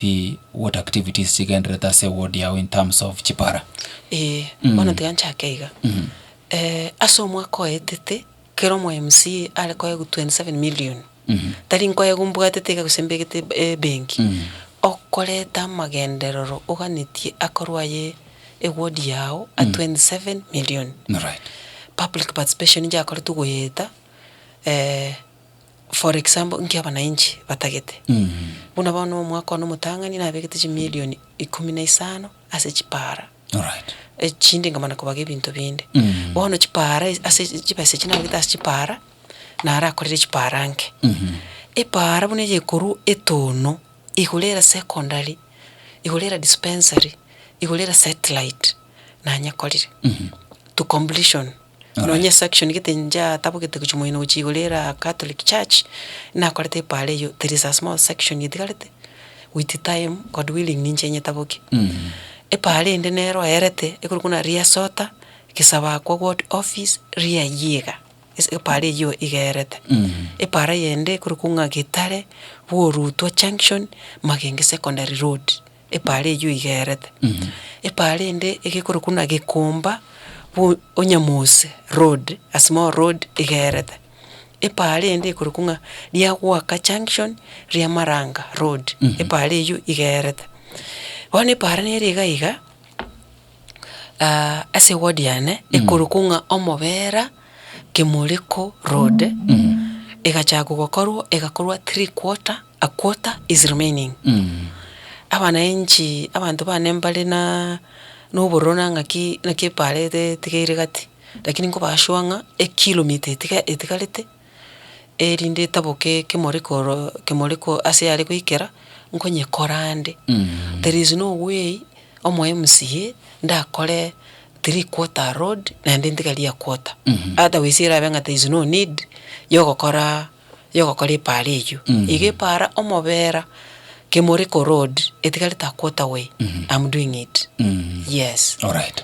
What activities chigendererete ase eward yao in terms of chipara? Ee, bono tiga nchake iga. Ase omwaka oetete, kera omo MCA are koegwa 27 million, tari nkoegwa mbwatete iga gose mbegete ebenki, okoreta amagenderero oganetie akorwe aye eward yao a 27 million. Public participation nchiakoretwe goeta. For example, nki abananchi batagete? Buna bono omwaka one omotang'ani nabegete chimilioni ikomi na isano ase chipaara. Echinde nkamana kobaga ebinto binde. Bono chipaara ase chibesa echi nabegete ase chipaara, narakorire chipaara nke. Epaara buna eye ekorwa etono, igoro ere secondary, igoro ere dispensary, igoro ere satellite, nanyekorire to completion. Nonye section gete nchatabogete gochia moino gochia igoro era Catholic church, nakorete epaara eywo, there is a small section etigarete, with time God willing ninche nyetabokie. Epaara ende nero oerete, ekorokwa buna Riasota, Gesabakwa ward office, Riayiega, ase epaara eywo iga erete. Epaara yende ekorokwa ng'a Getare, Bworutwa junction, Magenge secondary road. Epaara eyio iga erete. Epaara ende egekorokwa buna Gekomba bu Onyamosi road, a small road iga erete. Epaara ende ekorokwa ng'a Riagwaka junction, Riamaranga road, epaara eyio iga erete. Bono epaara nere iga iga, ase eward yane, ekorokwa ng'a Omobera Kemuriko road, egachakwa gokorwa egakorwa three quarter. A quarter is remaining. Abananchi, abanto bane mbare na na obororo na ng'aki naki epaara ere etigaire gati, lakini nkobaa sure ng'a ekilomita etiga etigarete, erinde etaboke kemoreko oro kemoreko ase yare goikera, nkonyekora ande. There is no way omo MCA ndakore three quarter road naende ntigarie a quarter. Otherwise erabe ng'a there is no need ya ogokora. Yogokora epaara eyio. Iga epaara omobera Kemuriko road etigarete a quarter way, am doing it. Yes. Alright.